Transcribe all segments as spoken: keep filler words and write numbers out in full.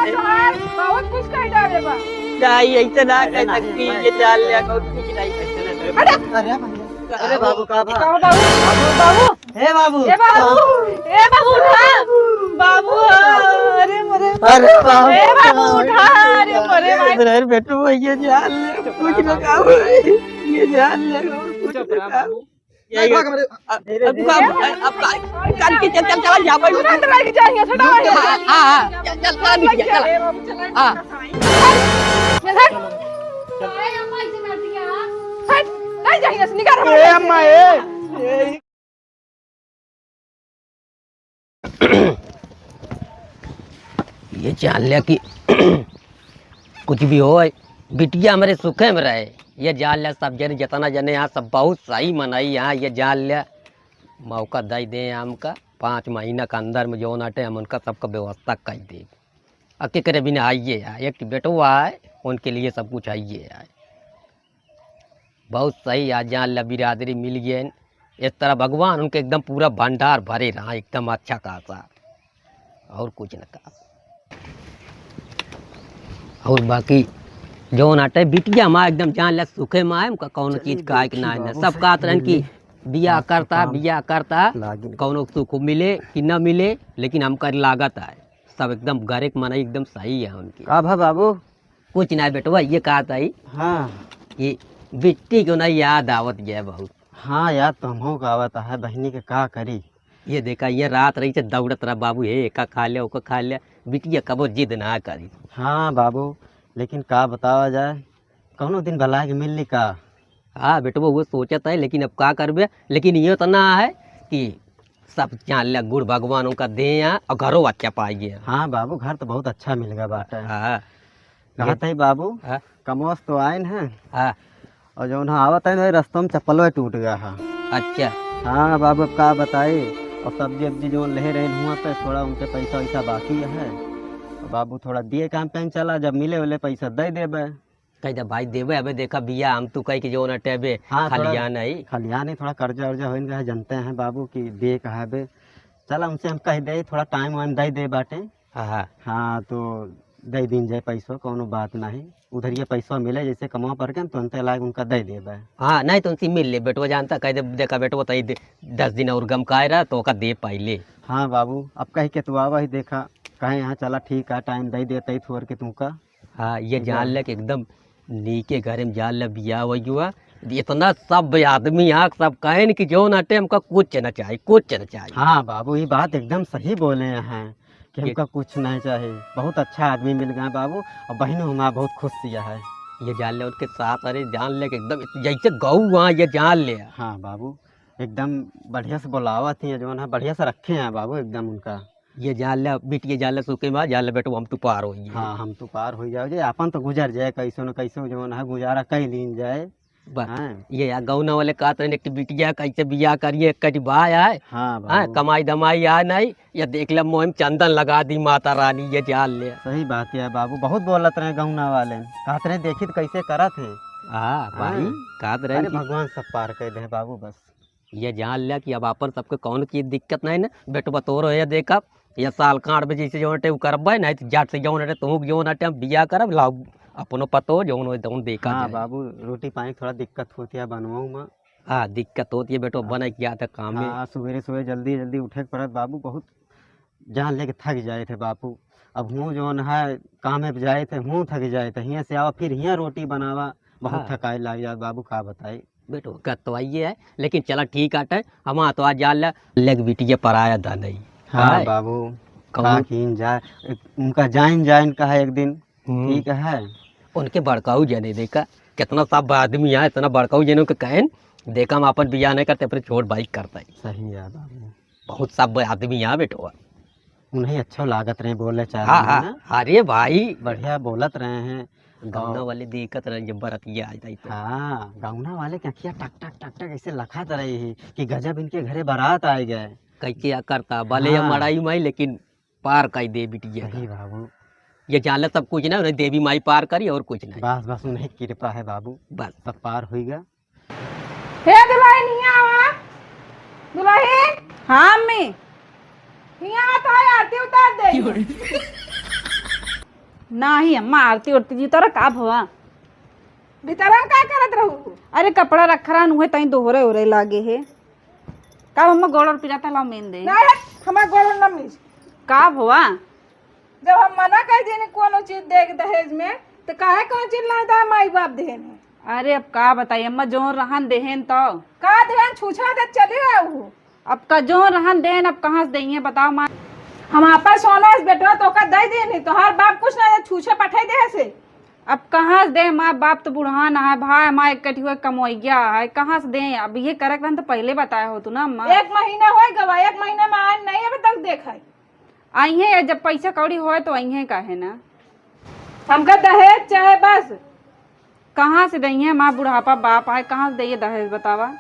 तोहार बहुत कुछ कह डाले बा। नहीं, ऐसे ना कह सकती, ये जान ले, और कुछ नहीं। अरे, अरे भैया, अरे बाबू, का बा? का बाबू? बाबू, बाबू। हे बाबू। ए बाबू, ए बाबू, उठा। बाबू, अरे मरे। अरे बाबू। ए बाबू, उठा, अरे मरे भाई। अरे बेटू, ये जान ले, कुछ ना कहो, ये जान ले, कुछ ना कहो। यही भाग हमारे। अब, अब, अब, अब, अब, चल, चल, चल, चल, यहाँ पर। तुरंत लेके जाएंगे, सटा है। हाँ, हाँ, हाँ, चल, चल, चल, निकल, चल। हाँ। चल, हट। हट, नहीं जाएंगे, निकाल हमारे ए, घर से। अम्मा, ए, ए। ये जान लिया कि कुछ भी होय, बिटिया हमरे सुखे में रहे। ये जान लिया, सब जने, जितना जने यहाँ, सब बहुत सही मनई यहाँ। ये जान लिया, मौका दे दे हमका, पाँच महीना के अंदर में जौन आटे, हम उनका सबका व्यवस्था कर देब। आ केकरे बिना आइए आए, एक बेटवा आए, उनके लिए सब कुछ आइए आए। बहुत सही, आज जान ला बिरादरी मिल गए। इस तरह भगवान उनके एकदम पूरा भंडार भरे रहा, एकदम अच्छा खासा, और कुछ न का। और बाकी जौन आटे बिटिया माँ एकदम जान ला सुखे माँ है, उनका कौनो चलिए चीज का एक देखी ना है ना। बाबू, सब कहत रहन कि बिया करता, बिया करता, कौनो सुख मिले कि ना मिले, लेकिन हमका लागत है सब एकदम गरे के मनई एकदम सही है उनकी। का भा बाबू? कुछ ना बेटवा, ये कहत है हाँ। कि बिट्टी को ना याद आवत गया बहुत। हाँ, याद तो हमहू का आवत है, बहिनी के का करी। ये देखा, ये रात रही से दौड़त रहा, "बाबू हे, एका खा ले, ओका खा ले।" बिटिया कबो जिद ना करी। हाँ बाबू, लेकिन का बतावा जाए, कौनो दिन भला के मिल ली का? हाँ बेटवा, वो सोचत है, लेकिन अब का करबे। लेकिन ये तो ना है कि सब जान ले गुड़ भगवान उनका दे यहाँ और घरो अच्छा पाइए। हाँ बाबू, घर तो बहुत अच्छा मिल गया बाटे। हाँ। कहत है बाबू, हाँ। कमवा से तो आए न है। हाँ। और जौन है आवत है ना, रस्तों में चप्पलो टूट गया है। अच्छा। हाँ बाबू, अब का बताई, और सब्जी उब्जी जौन ले रहे हुआ पे थोड़ा उनके पैसा वैसा बाकी है। और बाबू थोड़ा दिए काम पे चला, जब मिले उले पैसा दे देबे। कह दे भाई देबे, अबे देखा बिया हम तू कह के जौन अटे अबे हाँ, थोड़ा खलिया नहीं। खलिया नहीं, थोड़ा कर्जा उर्जा होइन का है, जानते हैं बाबू कि दे कहा बे। चला उनसे हम कह दे, थोड़ा टाइम वाइम दे दे बाटे। हाँ, हाँ। हाँ, तो दे दीन जाए पैसो, कौनो बात नहीं। उधर ये पैसो मिले, जैसे कमा पर के, तो अंते लायक उनका दे देबे। हाँ, नहीं तो उनसे मिल ले, बेटवा जानता, कह दे, "देखा बेटवा, तो ई दे-, दस दिन और गम का आए रहा, तो ओका दे पाइले।" हाँ बाबू, अब कह के तू आवा ही, देखा, कहे यहाँ चला, ठीक है, टाइम दे देते ही थोर के तुमका। हाँ, ये जान ले कि एकदम नीके घरे में जान ले बियाह होइ गवा। इतना सब आदमी यहाँ सब कहेन कि जौन अटे हमका कुछ न चाही, कुछ न चाही। हाँ बाबू, ये बात एकदम सही बोले हैं कि ये हमका कुछ नहीं चाही। बहुत अच्छा आदमी मिल गया बाबू, और बहिनो हमारा बहुत खुश सिया है। ये जान ले उनके साथ, अरे जान ले कि एकदम जैसे गऊ वहाँ, ये जान ले। हाँ बाबू, एकदम बढ़िया से बोलावत ही, जौन है बढ़िया से रखे हैं बाबू एकदम उनका। ये जान ले, बिटिया जान ले, सुखे माँ जान ले, बेटो, हम तो पार होइए। हाँ, हम तो पार हो जाओ जे, आपन तो गुजर जाए, कैसो न कैसो जौन है गुजारा कर लीन जाए। बस, हाँ। ये या गौना वाले कहत रहे कि बिटिया कैसे बियाह करिए, एक कटी भाई आए। हाँ, हाँ, बाबू। कमाई धमाई आए नहीं, ये देख ले, मोह में चंदन लगा दी माता रानी, ये जान ले। सही बात है बाबू, बहुत बोलत रहे गौना वाले, कहत रहे देखी तो कैसे करत है। हाँ, भाई, हाँ। कहत रहे अरे कि भगवान सब पार कर दे बाबू, बस। ये जान लिया कि अब आपन सबके कौनो चीज दिक्कत नहीं ना, बेटवा तोरो ये देखब, ये साल कांड में जैसे जौन टे उ करबे, नहीं तो जट से जौन टे तुहूँ जौन टे हम बियाह करब, लाओ अपनो पतो जौन हो तौन देखा हाँ जाए। बाबू, रोटी पानी थोड़ा दिक्कत होती है बनवाऊँ में। हाँ, दिक्कत होती है बेटो, बने क्या था काम में। हाँ, सुबेरे सुबेरे जल्दी जल्दी उठे के पड़त बाबू, बहुत जान लेके थक जाए थे बापू। अब हूँ जौन है काम में जाए थे, हूँ थक जाए थे, हियाँ से आवा फिर हियाँ रोटी बनावा, बहुत हाँ। थकाई लाग जात बाबू, का बताई। बेटो, गत तो आइए है, लेकिन चला ठीक आटे, हम तो आज जान ले, लेग बिटिया पराया धन है। हाँ आय। बाबू, कहूँ का कीन जाए, उनका जाइन जाइन कहा एक दिन, हम्म। ठीक है। उनके बड़काऊ जने देखा, कितना सब आदमी यहाँ, इतना बड़काऊ जने उनके कहन, देखा हम अपन बियाह नहीं करते, अपने छोट भाई करता है। सही है बाबू। बहुत सब आदमी यहाँ बेटो। उन्हें अच्छा लागत रहे बोले चाले हाँ, में हाँ। ना। अरे भाई। बढ़िया बोलत रहे हैं। गौना और वाले देखत रहे जब बरतिया आ जाई तो। हाँ, गौना वाले के अखिया टक टक टक टक ऐसे लखत रही है कि गजब इनके घरे बारात आ गए। कैसे या करता, भले या हाँ। मड़ाई माई, लेकिन पार कर दे बिटिया सही का। बाबू। ये जान ले सब कुछ ना, उन्हें देवी माई पार करी और कुछ नहीं। बस, बस उन्हें कृपा है बाबू। बस। सब पार होइगा। हे दुल्हन, हियाँ आवा। दुल्हन। हाँ, अम्मी। हियाँ आवा, तो आरती उतार दे। नाही अम्मा, आरती ओरती जी तोरा का भवा? भीतरा में का करत रहू? अरे कपड़ा रख रहन, उहे तई दोहरे ओहरे लागे हे। का अम्मा गोड़ और पिराता, लाओ मेन दे। नाही, हमार गोड़ न मीज। का भवा? जब हम मना कर देने कोनो चीज दे के दहेज में, तो काहे कौन चीज ला दा माई बाप देने? अरे अब का बताई अम्मा, जो रहन देहेन तो। का देहेन, छूछा दे चली रहू। अब का जो रहन देन, अब कहाँ से देइहे बताओ माँ? हम आपन सोना से बेटवा तोका दे देनी, तोहार बाप कुछ ना दे, छूछे पठाई दे से। अब कहाँ से दे माँ, बाप तो बुढ़ान है, भाई माँ एक कठी हुए कमवैया है, कहाँ से दे? अब ये करे के रहन तो पहले बताए हो तू ना माँ। एक महीना हो गवा, एक महीना में आन नहीं अभी तक देखा है। आइहे या जब पैसा कौड़ी होए तो आइहे काहे ना? हमका दहेज चाहे बस। कहाँ से दइहे माँ, बुढ़ापा बाप आए, कहाँ से दइहे दहेज बतावा?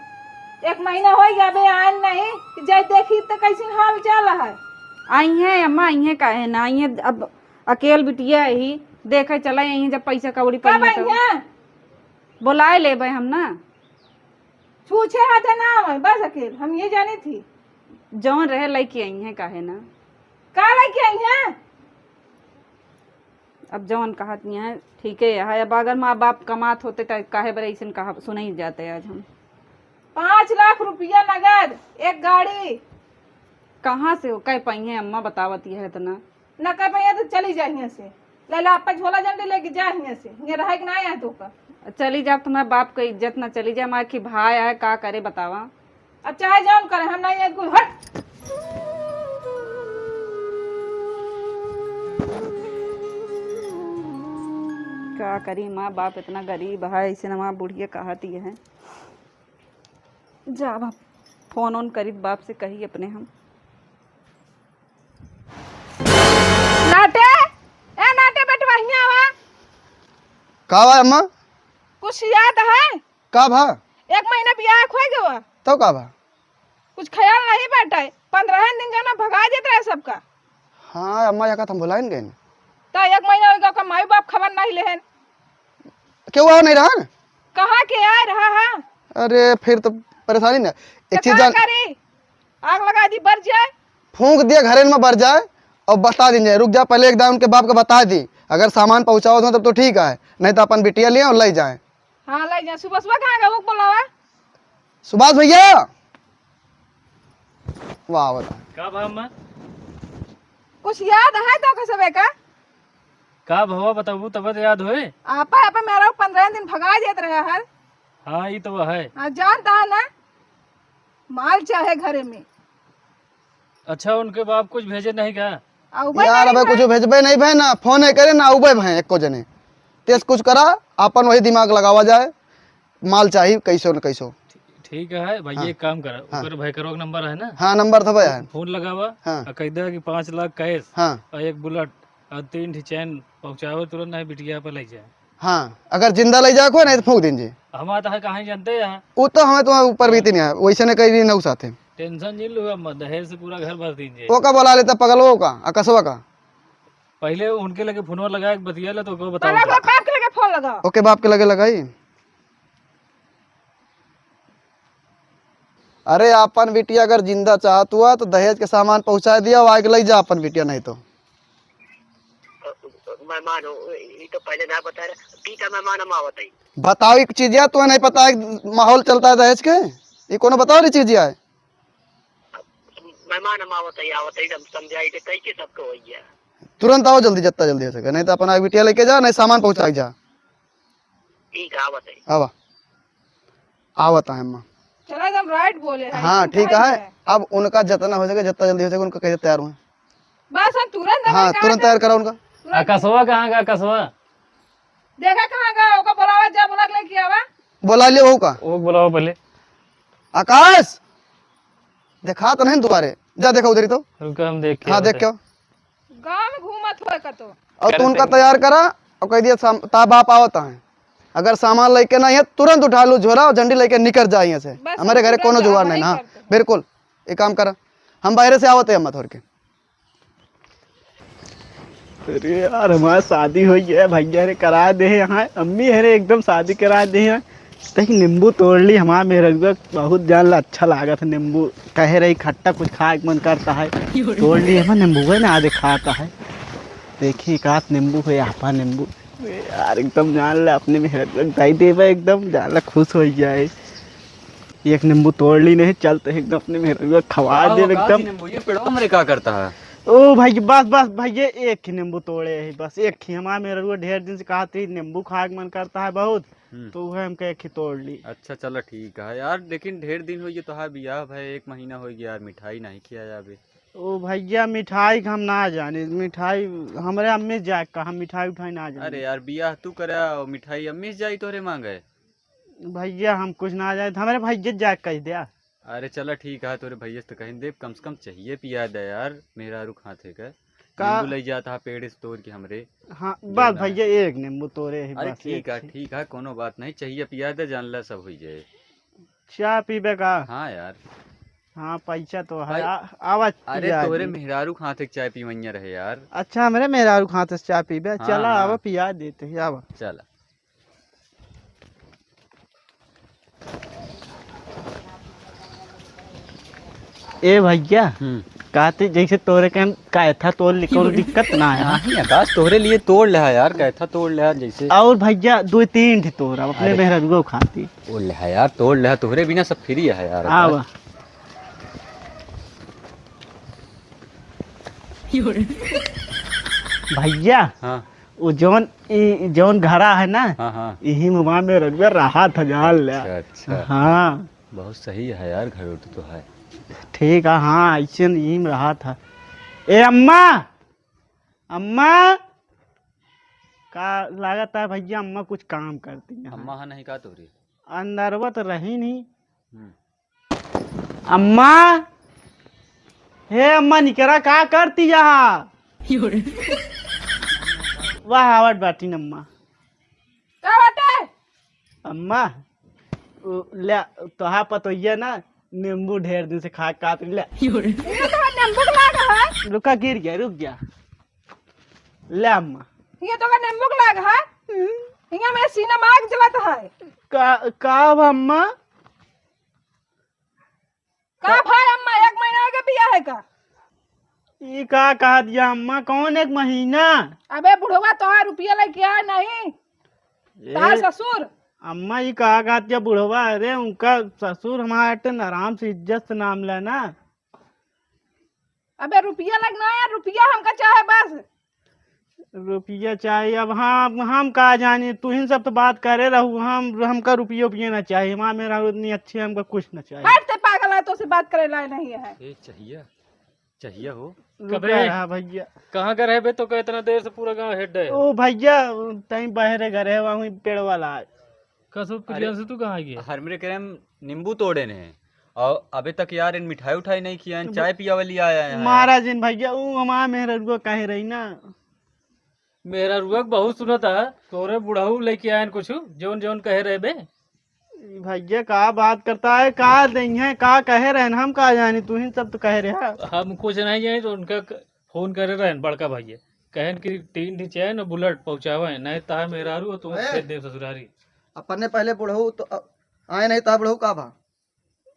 एक महीना हो गया बे आन नहीं, कि जाए देखी तो कैसी हाल चाल है। आइहे अम्मा, आइहे काहे ना, आइहे अब अकेल बिटिया ही देखे चला, आइहे जब पैसा कौड़ी कब पाइहे तो। आइहे? बोलाए लेबे हम ना। छूछे हाथे ना आवे, बस अकेल, हम ये जानी थी। जौन रहे लइके आइहे काहे ना। का लइके आइहे? अब जौन कहत नहीं है, ठीके है। अब अगर माँ बाप कमात होते त काहे बरे अइसन कहा, सुनई जाते आज हम। पाँच लाख रुपया नगद, एक गाड़ी। कहाँ से हो, कह पाइहे अम्मा, बतावत यह इतना। न कह पाइहे तो चली जा हियाँ से। ले ला, आपका झोला झंडी लेके जा हियाँ से। हियाँ रहे के ना आए तो का। चली जा, तुम्हारे बाप का इज्जत ना चली जा, हमारे की भाई आए, का करे बतावा। अब चाहे जौन करे, हम नहीं एक गुल हट। का करी, माँ बाप इतना गरीब है, ऐसे ना माँ बुढ़िया कहती है। जा अब फोन ओन करी बाप से, कही अपने हम। नाटे, ए नाटे बेटवा, हियाँ आवा। का बा अम्मा? कुछ याद है? का भा? एक महीना बियाह खोए गवा। तब का भा? कुछ ख्याल नहीं बाटे, पन्द्रह दिन जाना भगा देत रहे सबका। हाँ अम्मा, या का हम भुलाइन गए। त एक महीना हो गया, ओकर माई बाप खबर नहीं लेहन। केहू आवा नहीं रहा न? कहाँ के आए रहा है? अरे फिर तो परेशानी ना। एक तो चीज का जान करी? आग लगा दी, बर जाए। फूंक दिया घरेन में बर जाए और बता दीन जाए। रुक जा, पहले एक दान उनके बाप के बता दी, अगर सामान पहुँचाओ तो तब तो ठीक है, नहीं तो अपन बिटिया लिए और ले जाए। हाँ, ले जाए। सुबह सुबह कहाँ गए, वो बोलावा? सुभाष भैया, वाह, वाह। का भा अम्मा? कुछ याद है तो सबे का? का भवा बताबू तब तो याद होए। आपा, आपा मेरा पन्द्रह दिन भगा देत रहे हर। हाँ, ई तो है। हाँ, जानता है ना, माल चाहे घरे में। अच्छा, उनके बाप कुछ भेजे नहीं का? आ, उबे यार, नहीं अबे है। कुछ भेजबे नहीं भे ना, फोन है करे ना, उबे भे एको जने। तेज कुछ करा, अपन वही दिमाग लगावा जाए। माल चाही कैसो न कैसो। ठीक है भैया, हाँ। एक काम कर, हाँ। ओकर भैकरो के नंबर है ना? हाँ, नंबर था भैया। फोन लगावा, हाँ। आ कह दे कि पाँच लाख कैश, हाँ। और एक बुलेट और तीन ठी चैन पहुँचावे तुरंत, नहीं बिटिया पर ले जाए। हाँ, अगर जिंदा ले जाए को नहीं तो फूंक दीन जी। हमारा तो है कहाँ जानते हैं। वो तो हमें तो ऊपर भी हाँ। नहीं है, वैसे ने कहीं भी ना उसाते। टेंशन नहीं लो, हम दहेज से पूरा घर भर दीन जी। वो का बोला लेता पगल वो का, अकसवा का। पहले उनके लगे फोनवा लगा के बतिया ले तो ओके बताओ पहले जा। ओकर बाप के लगे फोन लगाओ। ओके बाप के लगे लगाई। अरे, आपन बिटिया अगर जिंदा चाहत हुआ तो दहेज के सामान पहुंचा दिया, आके ले जा आपन बिटिया, नहीं तो। मेहमान हो, ई तो पहले ना बता रहे। ठीक है, मेहमान हम आवत हई। बताओ एक चीज यार, तुम्हें नहीं पता है माहौल चलता है दहेज के? ये कोनो बताओ रे चीज यार। मेहमान हम आवत हई, आवत हई, हम समझाई दे, कई के सबको होइया। तुरंत आओ जल्दी, जितना जल्दी हो सके, नहीं तो अपना बिटिया लेके जा, नहीं सामान पहुंचा के जा। ठीक है, आवत है। आवा, आवत है अम्मा। चला एकदम राइट बोले है, हाँ, एकदम ठीक राइट है। है। अब उनका जितना हो सके, जितना जल्दी हो सके, उनका कैसे तैयार हुए। बस हम तुरंत हाँ, अगर तुरंत कहा तैयार करा उनका। तुरंत। आकाशवा कहाँ का, आकाशवा? देखा कहाँ का, ओका बुलावा, जा बुला के लेके आवा। बुला लियो, हो का? वो बुलाओ पहले। आकाश, देखा तो नहीं तुम्हारे, जा देखा उधर ही तो। रुको, हम देख के हाँ, आते देख हैं। क्या? गाँव में घूमत होए का तो। और तू उनका तैयार करा और कह दिया, "साम-, ता बाप आवत है, अगर सामान लेके नहीं है, तुरंत उठा लो झोरा और झंडी लेके निकल जाए यहाँ से। बस, हमारे घरे तुरंत कोनो जुगाड़ हमारे नहीं ना।" घर पे। बिल्कुल, ये काम करा, हम बाहर से आवत है अम्मा थोड़ के। अरे यार, हमार शादी हो गया है, भैया रे करा दे हैं यहाँ, अम्मी है रे एकदम शादी करा दे हैं। देख, नींबू तोड़ ली हमार मेहररुआ, बहुत जान ला अच्छा लागत है नींबू। कहे रही खट्टा कुछ खाए के मन करता है, तोड़ ली हमार नींबू है ना, आज खाता है। देखी, एक आध नींबू है, आपा नींबू। ए यार, एकदम जान ले, अपने मेहररुआ के दइ देबे, एकदम जान ले, खुश होइ जाए। एक नींबू तोड़ ली नहीं, चलते हैं एकदम अपने मेहररुआ के खवाइ देबे एकदम। नींबू ये पेड़वा हमरे का करता है? ओ भाई, बस, बस भैया, एक ही नींबू तोड़े है, बस एक ही। हमार मेहररुआ ढेर दिन से कहत रही, नींबू खाए के मन करता है बहुत, हम्म। तो उहे हमका एक ही तोड़ ली। अच्छा, चला ठीक है यार, लेकिन ढेर दिन होइ गए तोहार बियाह भए, एक महीना होइ गया यार, मिठाई नहीं खियाया अभी। ओ भैया, मिठाई के हम ना जानी, मिठाई हमरे अम्मी से जाए के कहा, हम मिठाई उठाई ना जानी। अरे यार, बियाह तू करा और मिठाई अम्मी से जाई तोहरे मांगे? भैया, हम कुछ ना जानी, हमरे भैया से जाए के कहि द्या। अरे चला ठीक है, तोरे भैया से तो कहीं देब, कम से कम चाहिए पिया दे यार, मेहरारू खाते के। का? नींबू लइ जाता है पेड़ से तोड़ के हमरे। हाँ, बस भैया, एक नींबू तोड़े ही। अरे बस, ठीक है, ठीक है, कोनो बात नहीं, चाहिए पिया दे, जान ला सब होइ जाए। चाय पीबे का? हाँ यार। हाँ, पैसा तो है। भाई, आ, आवा अरे पिया तोहरे दी। मेहरारू खाते के चाय पीवैया रहे यार। अच्छा, हमरे मेहरारू खाते से चाय पीबे? हाँ, चला, हाँ। आवा पिया देते ही, आवा। चला। ए भैया, हम्म। कहते जैसे तोरे के हम कैथा तोड़ ली, कोनो दिक्कत ना है। नहीं आकाश, तोहरे लिए तोड़ ले है यार, कैथा तोड़ ले है जैसे। और भैया, दो तीन ठे तोड़, अब अपने अरे। मेहररुआ खाती। तोड़ ले है यार, तोड़ ले है, तोहरे बिना सब फ्री है यार। आवा। भैया, हाँ। वो जौन, ई जौन घरा है ना, हाँ, हाँ। यही में हमार मेहररुआ रहा था, जान ले। अच्छा, अच्छा। हाँ। बहुत सही है यार, घर उर तो है। ठीक है, हाँ, ऐसे यही में रहा था। ए अम्मा, अम्मा, का लागत है भैया, अम्मा कुछ काम करती हैं। अम्मा है नहीं का तोरी? अंदरवा तो रही नहीं। हम्म। अम्मा, हे अम्मा, निकरा, का करती यहाँ? वाह, आवत बाटी न अम्मा। का बाटे? अम्मा, उ, ले, तोहा पतोहिया ना, नींबू ढेर दिन से खा के काट ले। ये तो नींबू के लाग है। रुका, गिर गया, रुक गया। ले अम्मा। ये तो का नींबू के लाग है। हियाँ मेरे सीना में आग जलत है। का, का बा अम्मा? का भाई अम्मा, एक महीना हो गया बियाह है का? ई का कहा दिया अम्मा, कौन एक महीना? अबे बुढ़वा तोहार रुपया लेके आए नहीं, ए, तोहार ससुर। अम्मा ई का कहा दिया बुढ़वा, अरे उनका ससुर हमारे अटे आराम से इज्जत से नाम लेना। अबे रुपया लगना है यार, रुपया हमका चाहे बस। रुपया चाहिए। अब हम, हम का जानी, तुहिन सब तो बात करे रहू, हम, हमका रुपया उपिया ना चाहिए, हमार मेहरारू इतनी अच्छी है, हमका कुछ ना चाहिए। हट ते पागल है, तो से बात करे लाए नहीं है। ए, चाहिए, चाहिए हो। रुका कबरे? रहा भैया। कहाँ का रहे बे, तो का इतना देर से पूरा गाँव हेड है? ओ भैया, तई बहरे घर है, वहीं पेड़ वाला है। कसो अरे, प्रियांशु, तू कहाँ गया? हर मेरे करे हम नींबू तोड़े ने, और अबे तक यार इन मिठाई उठाई नहीं खिया, इन चाय पियावे लिए आया है। महाराज इन भैया, ऊ हमार मेहररुआ कहे रही ना। मेहररुआ के बहुत सुनत है, तोरे बुढ़ऊ लेके आयन कुछ, जौन जौन कहे रहे बे। ई भैया का बात करता है, का दइहें, का कहे रहन, हम का जानी, तुहिन सब तो कहे रहे। हम कुछ नहीं जानी, तो उनका क-, फोन करे रहन बड़का भैया, कहन कि तीन ठी चैन और बुलेट पहुँचावे, नहीं तहा मेहरारू और तुम ए! खेत देव ससुरारी। अपने पहले बुढ़ऊ तो, अ, आए नहीं तहा बुढ़ऊ का भा?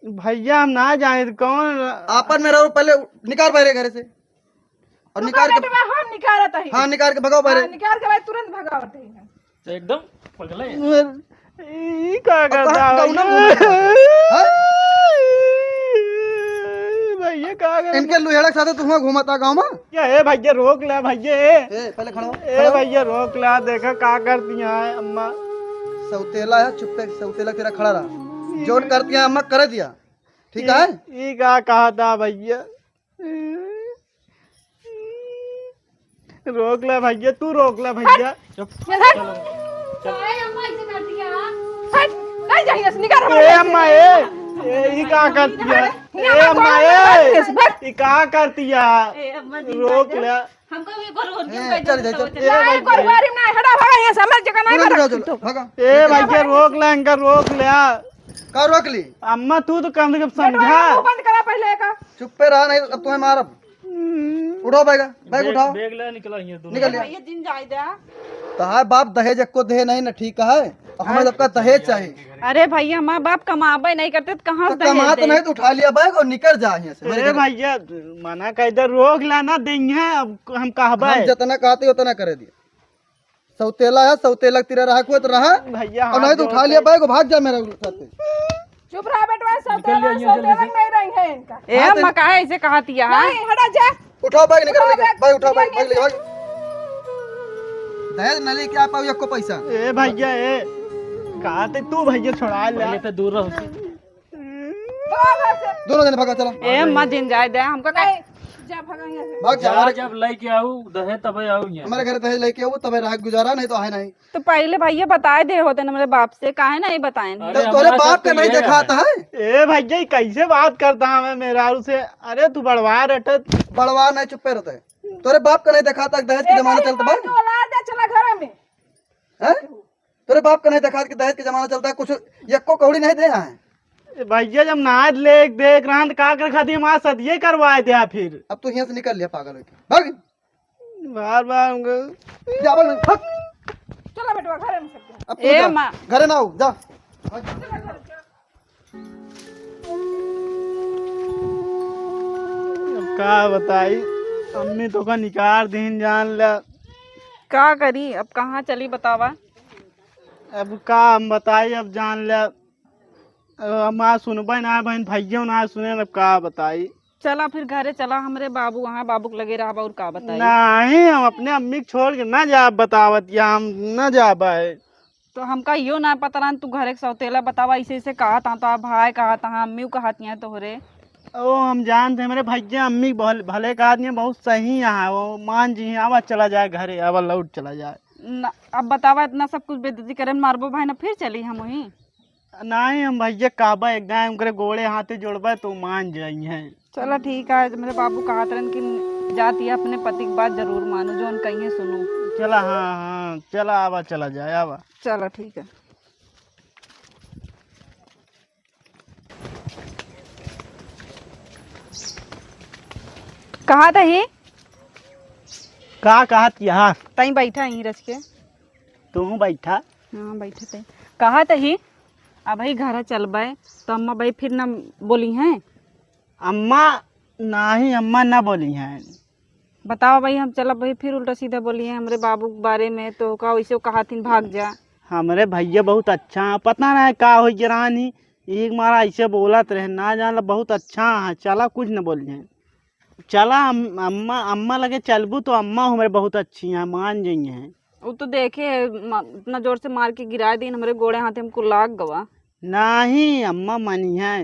भैया हम ना जाने तो कौन। आपन मेहरारू पहले निकाल बाहरे घरे से। और निकाल के हम निकालत ही। हाँ, निकाल के भगाओ बाहरे। हाँ, निकाल के भाई तुरंत भगावत ही। एकदम पगले। ई का अब करता कहाँ है? गौना घूमे? हाँ? भैया का करता? इनके लुहेड़ा के साथे तू हुआं घूमता गाँव में? क्या है भैया, रोक ला भैया, ए। ए, पहले खड़ा हो, ए खड़ा हो। भैया रोक ला, देखा का करती हैं अम्मा। सौतेला है, चुप्पे सौतेला तेरा खड़ा रहा। जोन करती हैं अम्मा, करे दिया, ठीक है? ई का कहा था भैया? रोक ले भैया, तू रोक ले भैया। चुप। ये धर। चलो, चलो। अरे अम्मा, ऐसे कर दिया। हट, नहीं जाइए, निकाल ए हमारे अम्मा, ए, ए, ई का करती है? ये ए अम्मा, अम्मा, ए, बस, बस। ई का करती है? ए अम्मा, जिंदा रोक जा। ले। हमको भी एक बार और ए, क्यों कर चल, देते चल, हो? चल। ए, नहीं, भाई, कोई बारी नहीं, हटा, भागा यहाँ से, हमारी जगह नहीं चलो, बना चलो, रखी चलो, तो। भागा। ए, भाई, के रोक ले, इनका रोक ले। का रोक ली? अम्मा, तू तो कम से कम बेटवा, समझा। मुंह बंद करा पहले का। चुप्पे रहा, नहीं तो अब तुम्हें मारब। हम्म। उठाओ बैग, बैग बैग, उठाओ। बैग ले निकला, ये दोनों। निकल ए, गया। भैया, जिन जाए दे। तहार बाप दहेज एको दे नहीं न, ठीक है? और हमें सबका दहेज चाहिए। अरे भैया, हमार बाप कमाबे नहीं करते तो कहाँ तो दहेज कमात दे? नहीं तो उठा लिया बैग और निकल जा यहाँ से, मेरे अरे घर। भैया, मना कर दे, रोक ला ना, देंगे, अब हम कहबे। हम जितना कहते उतना करे दिए। सौतेला है, सौतेला के तिरा रहा, कोई तो रहा। भैया, और हाथ नहीं तो उठा जोड़ लिया के बैग, भाग जा मेरे साथ। चुप रहा बेटवा, निकल सौतेला, जाइए जल्दी सौतेला से। नहीं रही है इनका। ए, हाँ, तो अम्मा, काहे ऐसे कहती है, हाँ? नहीं, हटा जा। उठाओ बैग, निकल, उठाओ निकल। बैग, बैग उठाओ, निकल बैग, यहाँ। बैग, बैग लेके भाग। दहेज न लेके आ पाऊ एको पैसा। ए भैया, ए, कहा थे तू भैया, छोड़ा ले। पहले तो दूर रहो। भाग यहाँ से। दोनों जने भागा, चला। ए, अम्मा, जिन जाए दे, हमका का नहीं, जा भागा यहाँ से। भाग जा, जा, हमारे जब लेके आऊ दहेज तबे आऊ यहाँ। हमारे घर दहेज लेके आऊ, तबे रहा गुजारा, नहीं तो आए नहीं। तो पहले भैया बताए दे होते ना मेरे बाप से, काहे नहीं बताए? अरे, तब तोरे हमारा बाप सब का तो नहीं ये है। देखाता है। ए भैया, ये कैसे बात करता है हमें मेहरारू से? अरे तू बड़वा रटत। बड़वा नहीं, चुप्पे रहते। तोरे बाप का नहीं देखाता, दहेज के ए, जमाना नहीं, चलता बा। नहीं, औलाद है, चला घर में। हैं? तोरे बाप का नहीं देखात कि दहेज के जमाना चलता है, कुछ यक्को कौड़ी नहीं दे हैं। ए भैया, जब नाच ले देख रहा तो का कर खातिर हमारा सदिये करवाए दे फिर। अब तू यहाँ से निकल लिया पागल होके, भाग। बार बार हमको जा, भाग, भाग। चला बेटवा, घर में सबके। अब तू ए जा, माँ। घरे ना हो, जा। अब का बताई, अम्मी तो का निकाल दीन जान ला। का करी, अब कहाँ चली बतावा? अब का हम बताई, अब जान ला, अब हमार सुनबे ना बहन, भैया ना सुने, अब का बताई। चला फिर घरे चला, हमरे बाबू वहाँ बाबू के लगे रहबा, और का बताई? नहीं, हम अपने अम्मी के छोड़ के ना जाब, बतावत या हम ना जाबे। तो हमका इहो ना पता रहन, तू घरे के सौतेला बतावा, ऐसे ऐसे कहत हाँ, तो भाई कहत हाँ, अम्मी कहत हैं तोहरे। ओ, हम जानते हैं, मेरे भैया अम्मी भल-, भले का आदमी बहुत सही यहाँ, वो मान जी हैं, आवा चला जाए घरे, आवा लौट चला जाए। न, अब बतावा, इतना सब कुछ बेइज्जती करे, मारबो भाई ना, फिर चली हम वहीं। नहीं, हम भैया कहबे एक गाय उनकरे गोड़े हाथे जोड़बे तो मान जाई हैं। चला ठीक है, मेरे बाबू कहत रहन कि जाती है अपने पति के बात जरूर मानो, जो उनका ये सुनो। चला, हाँ, हाँ, चला आवा, चला जाए, आवा। चला ठीक है। कहा तही? का कहत यहाँ? तई बैठा यहीं रच के। तू बैठा। हाँ, बैठे थे। कहा तही, अबही घर चलबे, तो अम्मा भाई फिर न बोली हैं? अम्मा, नाही, अम्मा न बोली हैं। बताओ भाई, हम चलब भाई, फिर उल्टा सीधा बोली हैं हमरे बाबू के बारे में, तो का वैसे कहा थीन भाग जा। हमरे भैया बहुत अच्छा हैं, पता ना का हो गया रानी, एक मारा ऐसे बोलत रहे, ना जान ला बहुत अच्छा है, चला कुछ न बोली हैं। चला अम-, अम्मा, अम्मा लगे चलबू तो अम्मा हमरे बहुत अच्छी हैं, मान जाई हैं। वो तो देखे है, म-, इतना जोर से मार के गिरा दीन, हमरे गोड़े हाथे हमको लाग गवा। नाही, अम्मा मानी है।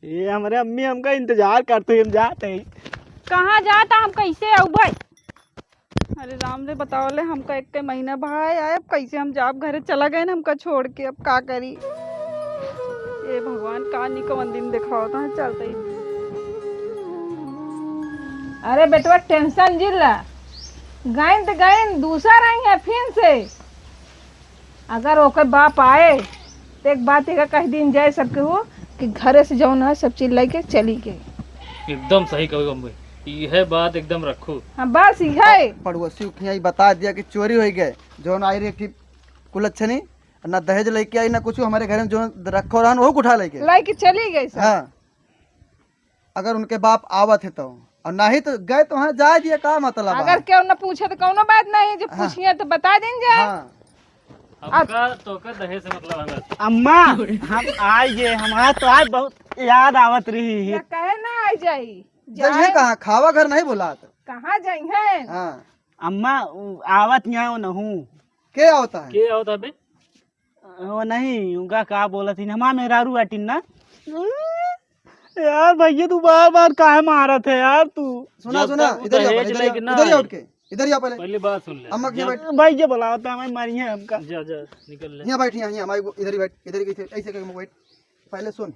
ये हमरे अम्मी हमका इंतजार करते हैं, हम जाते हैं। कहाँ जाता, हम कैसे आऊ भाई? अरे राम रे, बताओ ले, हमका एक के महीना भाई आए, अब कैसे हम जाब घरे, चला गए ना हमका छोड़ के, अब का करी? ए भगवान, का नी कवन दिन देखावत है, चलते ही। अरे बेटवा, टेंशन जिन ला, गइन त गइन, दूसर आई है फिन से। अगर ओकर बाप आए, तो एक बात एका कह दीन जाए सबके हो कि घरे से जौन है, सब चीज लेके चली गए। एकदम सही कहो अम्मी, यह बात एकदम रखो। हाँ, बस यह है। पड़ोसी उठिया ई बता दिया कि चोरी हो गए, जौन आई रही एक ठे कुलच्छनी, ना दहेज लेके आई, ना कुछ, हमारे घर में जो रखो रहन, वहू उठा लेके। लेके चली गई सब। हाँ। अगर उनके बाप आवत है तो, और नहीं तो गए तो हाँ, जाए दिए, का मतलब है? अगर केहू न पूछे तो कौनो बात नहीं, जब हाँ। पूछिए तो बता दीन जाए। हाँ। हमका तोके दहेज से मतलब है बस। अम्मा, हम आए गए, हमारा तो आज बहुत याद आवत रही है। या कहे ना आ जाई, जइहे जाए। कहाँ, खावा घर नहीं बोलात। कहाँ जइहे? हाँ। अम्मा, उ आवत यहाँ नहू। के आवता है? के आवता बे? ओ नहीं, उनका का बोलत ही, हमार मेहरारू आटिन ना। यार भैया, तू बार बार काहे मारत है यार तू? सुना, जब सुना, तक इधर ही आ, दहेज इधर ही आ, लेके ना इधर ही आ आए। उठ के, इधर ही आ पहले। पहले बात सुन ले। अम्मा के यहाँ जब बैठ। भैया बोलावत है, हमारे मारिए हमका। जा, जा, निकल ले। यहाँ बैठ, यहाँ, यहाँ, हमारे को इधर ही बैठ, इधर ही, ऐसे, ऐसे करके बैठ। पहले सुन।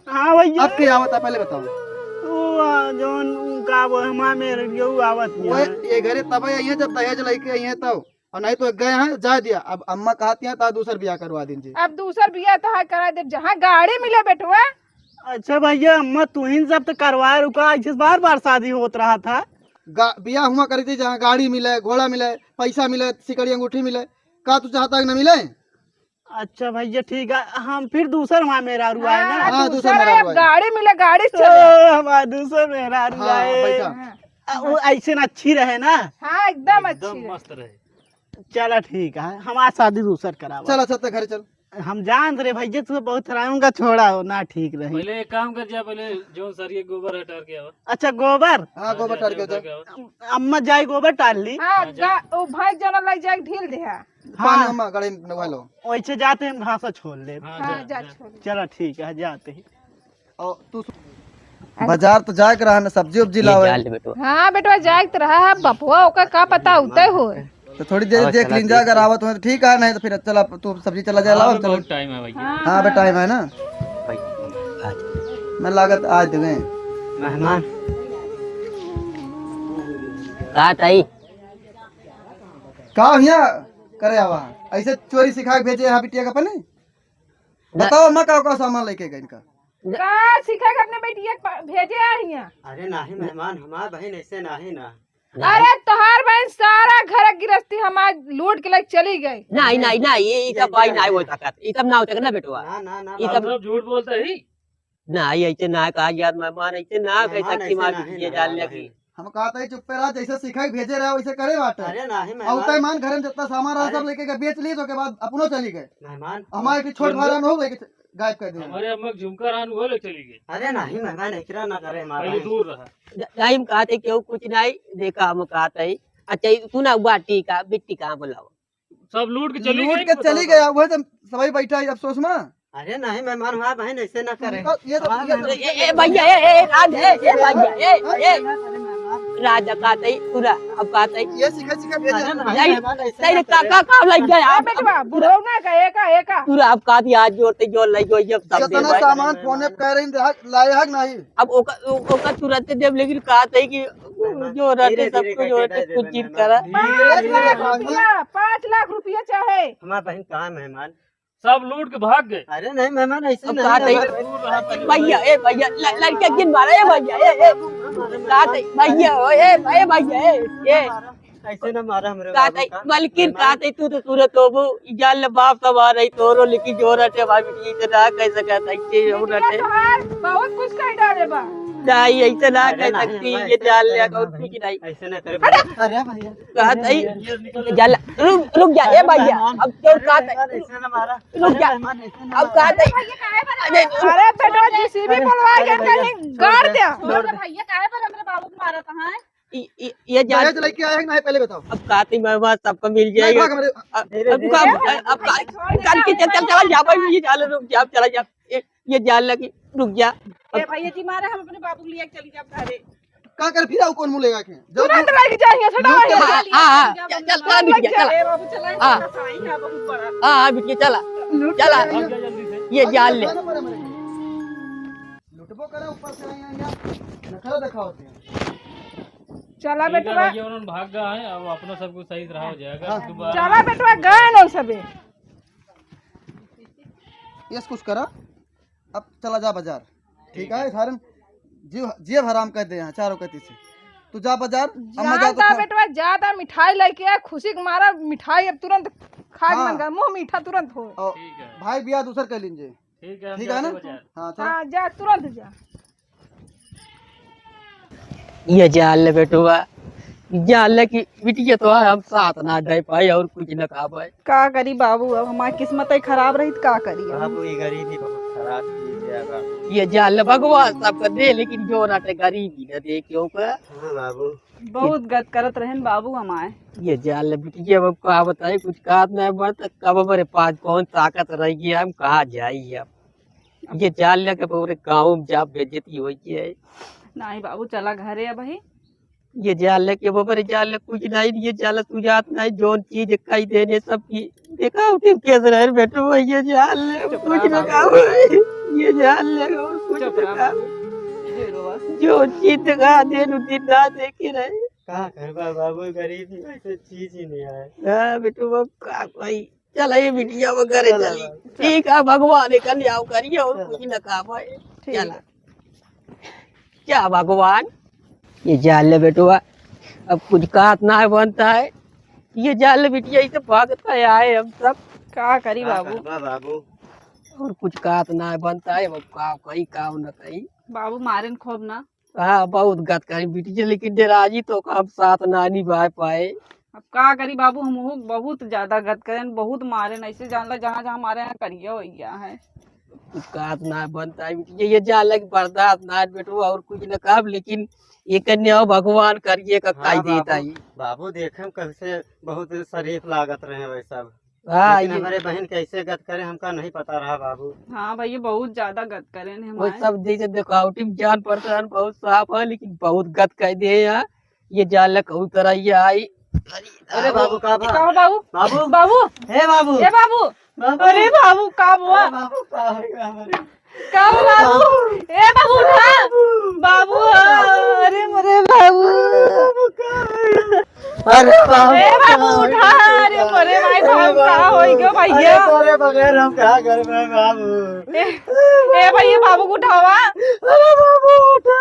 हाँ भैया। अब के आवत है, पहले बताओ। वो, आ, जौन उनका वो हमार मेहरारू आवत वो है। ये घरे तब आई है जब दहेज लेके आई है तब। और नहीं तो गए हैं, जा दिया। अब अम्मा कहती हैं, "ता दूसर बियाह करवा दीजिए।" अब दूसर बियाह तो है करा दे, जहाँ गाड़ी मिले बेटवा। अच्छा भैया, अम्मा तू ही सब तो करवाए रुका, ऐसे बार बार शादी होत रहा था। गा-, बियाह हुआ करी थी, जहाँ गाड़ी मिले, घोड़ा मिले, पैसा मिले, सिकड़ी अंगूठी मिले। का तू चाहता है कि न मिले? अच्छा भैया, ठीक है, हम फिर दूसर वहाँ मेहरारू आए ना। हाँ, हाँ, दूसर दूसर मेहरारू आए। गाड़ी मिले, गाड़ी से चले। ओ, हमार दूसर मेहरारू हाँ, आए। बैठा। हाँ। आ, वो ऐसे ना अच्छी रहे ना। हाँ, एकदम अच्छी एकदम रहे। मस्त रहे। चला ठीक है, हमार शादी दूसर करावा। चल, अच्छा, तो घरे चल। हम जानत रहे भैया, तू बहुत हराम का छोड़ा हो, ना ठीक रही। पहले एक काम कर जा, पहले जौन सर ये गोबर हटार के आवा। अच्छा, गोबर? हाँ, हाँ, गोबर जा, टार जा, के जा। उठा के आवा। अम्मा जाए गोबर टार ली। हाँ, हाँ, जा। गा-, ओ भाई जना लग जाए, ढील दे है। पानी हाँ। अम्मा गड़े नवा लो। वैसे जाते हम घास छोड़ ले। हाँ, हाँ, जा, जा, जा। छोड़ ले। चला ठीक है, जाते ही। और तू सु-, बाजार तो जाए के रहा ना, सब्जी उब्जी ये लावे। जाल बेटवा। हाँ बेटवा, जाए के तो रहा है, बपुआ ओकर का पता उतय हो। तो थोड़ी देर और देख चला लीन जा, देख अगर ले। आवत हो तो ठीक है, नहीं तो फिर चला तू सब्जी चला जा, हाँ, लाओ, अभी चला। बहुत टाइम है भैया। हाँ, हाँ, अबे हाँ। टाइम है ना। भाई, आज। मैं लागत आज देवे। मेहमान। का ताई? का हिया करे आवा? ऐसे चोरी सिखा के भेजे यहाँ बिटिया का अपने? ना। बताओ अम्मा, का का सामान लेके गए इनका? का सिखा के अपने बेटिया के पा-, भेजे आ हिया? अरे नाही मेहमान, हमार बहिन ऐसे नाही ना। अरे तोहार बहिन सारा घर गिरस्ती हमार लूट के लेके चली गई। नाही, नाही, नाही, ये, ये सब भाई नाही हो सकत, ये सब ना हो सकत ना बेटवा। ना, ना, ना, ये सब बाबू। सब झूठ बोलते ही। नाही, ऐसे ना कहा यार मेहमान, ऐसे ना कह मेहमान सकती ऐसे माँ नाही, की ये मेहमान जान नहीं। लगी। हम कहते ही चुप्पे रहा, जैसे सिखाई भेजे रहा वैसे करे बाटे। अरे नाही और मेहमान। तय मान घर में जितना सामान रहा अरे। सब लेके गए, बेच लिए तो के बाद अपनो चली गए। मेहमान। हमारे की छोट भारा में हो गए कि गायब कर दिया। हमारे अम्मा के झुमका रहन, वो ले चली गई। अरे नाही, मेहमान, एकरा ना करे, हमारा पहले है। दूर रहा। ज-, जाई हम कहते केहू कुछ नाही, देखा हम कहते ही। अच्छा, ई सुना हुआ, ठीक है, बिट्टी कहाँ बुलाओ? सब लूट के चली लूट गई, के बताओ चली तो। गया, वह तो सभी बैठा है अफसोस में। अरे नाही, मेहमान, हमारा बहन ऐसे ना करे। उनका ये तो, हमारा ये तो बहन ए, ए, ए, भैया, ए, ए, राज, ए, ए, भैया, ए, ए, ऐसे ना करे, मेहमान। राज कहते ही, पूरा, अब कहते ही। ये सीखा, सीखा भेजा अरे है। नाही, नहीं, मेहमान, ऐसे नहीं, ना करे। काका, का लग गया ए, आप? बेटवा, बुढ़ऊ ना का, एका, एका। पूरा आप कहते ही, आज जोड़ते जोड़ लग गयो, ये सब जितना दे। सामान फोन पे कह रही, लाए हक नाही? अब ओका, ओ-, ओका तुरंत देब, लेकिन कहते ही कि मेहमान, जो रहते धीरे, सब धीरे कुछ करके होते, दे कुछ देबे, चीज मेहमान। करा। धीरे, धीरे, पाँच लाख मेहमान। रुपया, पाँच लाख रुपया चाहे। हमार बहन कहाँ है मेहमान? सब लूट के भाग गए। अरे नहीं मेहमान, ऐसे अब नहीं कहा था, मेहमान। भैया, ए भैया, ल-, लड़के जिन मारा, ए भैया, ए, ए, कहा था, भैया, ओ, ए, ए भैया, ए, ए। ऐसे ना मारा हमरे कहा बाबू था, का। मलकिन मेहमान। कहा था, तू तो सूरत होबो, ई जान ले बाप सब आ रही, तोरो लेकिन जोर हटे, भाभी, ई तो ना कह सकत है, के जोर हटे। तोहार बहुत कुछ कह डाले बा। नहीं, ऐसे ना अरे कह नहीं, सकती, नहीं, ये ऐसे जान नहीं ले, करे, और नहीं, कुछ नहीं। ऐसे ना करे, अरे भैया। कहा था, जल, रुक, रुक जा, ए भैया, अब क्यों कहा था, ऐसे ना मारा। रुक जा। अरे मेहमान, ऐसे ना अब मारा। कहा था, अरे, अरे बेटवा, जेसीबी बुलवा के कहीं गाड़ दे। छोड़ दे भैया, काहे पर हमरे बाबू को मारा था, हैं? ई, ई, ये जान दहेज लेके आए हैं कि नहीं, पहले बताओ। अब कहा था, मैं बात सबको मिल नहीं, जाएगा। भाग हमारे अब, धीरे, अब धीरे, का, धीरे। अब का, करके चल, चल, चला जा भाई, ये जान ले, रुक जा, चला जा। ये जान लगी, रुक जा। ए भैया जी, मारे हम अपने बाबू को लिए चली जाब घरे। का कर फिर आओ, कौन मुँह लेगा के? जब तुरंत लग जाइए, सदा लूट के हो। हाँ, हाँ, हाँ, चल, चल, चला बिटिया, चला। ए बाबू, चला, हाँ। सही है, बहुत बड़ा। हाँ, हाँ, बिटिया, चला। लूट चला। के ये जान ले। लुटबो करे ऊपर से, यहाँ, यहाँ नखरा दिखाओ। चला ठीक है बेटवा। भैया, उन्होंने भाग गया है, अब अपना सब कुछ सही रहा हो जाएगा। हाँ। दोबारा चला बेटवा, गए ना सबे। यस, कुछ करा। अब चला जा बाजार, ठीक है? सारन जीव, जीव हराम कर दे यहाँ चारों कती से। तू जा बाजार, अम्मा जा तो जानता खा- बेटवा, ज्यादा मिठाई लेके आ, खुशी के मारा मिठाई अब तुरंत खा के हाँ। मन कर, मुँह मीठा तुरंत हो। और ठीक है। भाई बियाह दूसर कर लीजिए। ठीक है, हम ठीक है जाते ना? बाजार। हाँ, चलो। हाँ, जा, तुरंत जा। ये जान ले बेटवा, जान ले कि बिटिया तो है, हम साथ ना दे पाए और कुछ ना खा पाए। का करी बाबू, अब हमारी किस्मत ही खराब रही तो का करी अब? बाबू, ये गरीबी बहुत खराब चीज है बाबू। ये जान ले भगवान सबका दे, लेकिन जो ना ते गरीबी ना दे क्यों का? हाँ बाबू। बहुत गत करत रहन बाबू हमारे। ये जान ले बिटिया, अब का बताए, कुछ कहत ना बा, त कब हमारे पास कौन ताकत रह गई, हम कहाँ जाई अब? ये जान ले के पूरे गाँव में जा बेइज्जती होई है। नहीं बाबू, चला घरे अब ही। ये जान ले के बाबा रे, जान ले कुछ नहीं, ये जान ले तू जात नहीं, जौन चीज कही देने सब की देखा उठे कैसे रहे बेटो, ये जान ले कुछ ना कहा, ये जान ले और कुछ ना कहा। जो चीज देखा दे नु दिन ना देखे रहे। का करबा बाबू, गरीबी ऐसे चीज ही नहीं है। हाँ बेटो, अब का भाई, चला ये बिटिया वगैरह चला चली। बाबू, चला। ठीक है, भगवान एक कल्याण करिए और चला। कुछ ना कहा भाई। ठीक। चला। क्या भगवान, ये जान ले बेटवा, अब कुछ कहत ना है बनता है। ये जान ले बिटिया, इसे भागत का आए हम सब। का करी का बाबू? करबा बाबू? और कुछ कहत ना बनता है, अब का कही, का न कही। बाबू मारेन खूब ना? हाँ, बहुत गत करी बिटिया, लेकिन डेराजी तो हम साथ ना निभाए पाए। अब का करी बाबू, हमहू बहुत ज्यादा गत करेन, बहुत मारेन, ऐसे जान ला जहाँ जहाँ मारे हैं करिया हो गया है। कुछ कहत ना बनता है बिटिया, ये जान ला कि बर्दाश्त ना बेटू, और कुछ न कहब, लेकिन ये कन्या भगवान करिए का हाँ काई देता बाबू, है। बाबू देखे में कैसे बहुत शरीफ लागत रहे वैसा। हाँ, लेकिन ये हमारे बहन कैसे गत करे, हमका नहीं पता रहा बाबू। हाँ भैया, बहुत ज्यादा गत करे ने वो हमारे। सब जैसे देखावटी में जान पड़ता है, बहुत साफ है, लेकिन बहुत गत कह दे यार। ये जान लग उतर आई आई। अरे बाबू, का बा? का हो बाबू? बाबू। बाबू। हे बाबू। ए बाबू। बाबू। अरे बाबू, का बुआ? अरे बाबू, का हो गया हमारे? का हो बाबू? बाबू। ए बाबू, उठा। बाबू, अरे मरे बाबू। बाबू, का हो गया? अरे बाबू, ए बाबू, उठा, अरे मरे भाई, बाबू, का होई गयो भैया? अरे तोरे बगैर हम कहाँ घर में बाबू? ए, ए भैया, बाबू को उठावा। अरे बाबू, उठा।